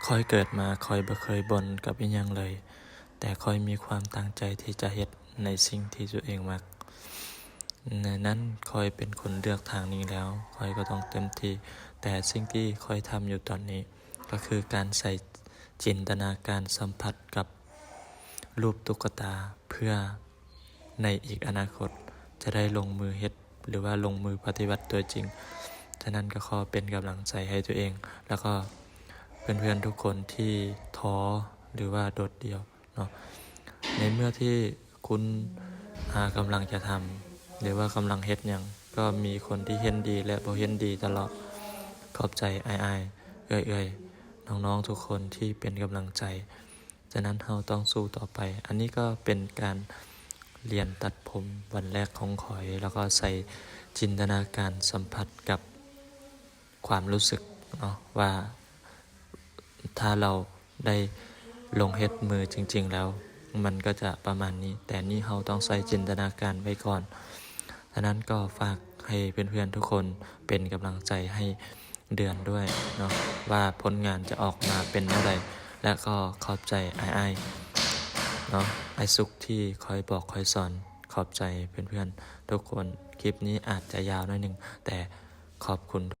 ຂ້ອຍເກີດມາ ຂ້ອຍບໍ່ເຄີຍບ່ອນກັບອີ່ຫຍັງເລີຍ, ແຕ່ຂ້ອຍມີຄວາມຕັ້ງໃຈທີ່ຈະເຮັດໃນສິ່ງທີ່ຕົວເອງມັກ. ໃນນັ້ນ ຂ້ອຍເປັນຄົນເລືອກທາງນີ້ແລ້ວ, ຂ້ອຍກໍຕ້ອງເຕັມທີ່. ແຕ່ສິ່ງທີ່ຂ້ອຍທຳຢູ່ຕອນນີ້ ກໍຄືການໃຊ້ຈິນຕະນາການສຳຜັດກັບຮູບຕຸກກະຕາ ເພື່ອໃນອີກອະນາຄົດຈະໄດ້ລົງມືເຮັດ ຫຼືວ່າລົງມືປະຕິບັດຕົວຈິງ. ສະນັ້ນກໍຂໍເປັນກຳລັງໃຈໃຫ້ຕົວເອງ ແລ້ວກໍເພື່ອນໆທຸກຄົນທີ່ທໍ ຫຼືວ່າໂດດດ່ຽວເນາະ. ໃນເມື່ອທີ່ຄຸນ ອ່າ ກຳລັງຈະທຳ ຫຼືວ່າກຳລັງເຮັດຫຍັງ ກໍມີຄົນທີ່ເຫັນດີ ແລະ ບໍ່ເຫັນດີຕະຫຼອດ. ຂອບໃຈອ້າຍໆ ເອື້ອຍໆ ນ້ອງໆທຸກຄົນທີ່ເປັນກຳລັງໃຈ. ສະນັ້ນເຮົາຕ້ອງສູ້ຕໍ່ໄປ. ອັນນີ້ກໍເປັນການລຽນຕັດຜົມວັນແລກຂອງຂ້ອຍ, ແລ້ວກໍໃຊ້ຈິນຕະນາການສຳຜັດກັບຄວາມຮູ້ສຶກເນາະ ວ່າຖ້າເຮົາໄດ້ລົງເຮັດມືຈິງໆແລ້ວ ມັນກໍຈະປະມານນີ້. ແຕ່ນີ້ເຮົາຕ້ອງໃຊ້ຈິນຕະນາການໄວ້ກ່ອນ. ສະນັ້ນກໍຝາກໃຫ້ເພື່ອນໆທຸກຄົນເປັນກຳລັງໃຈໃຫ້ ເດືອນດ້ວຍເນາະ ວ່າຜົນງານຈະອອກມາເປັນແນວໃດ. ແລະ ກໍຂອບໃຈອ້າຍໆເນາະ ອ້າຍສຸກ ທີ່ຄອຍບອກຄອຍສອນ. ຂອບໃຈເພື່ອນໆທຸກຄົນ. ຄລິບນີ້ອາດຈະຍາວໜ້ອຍໜຶ່ງ ແຕ່ຂອບຄຸນ.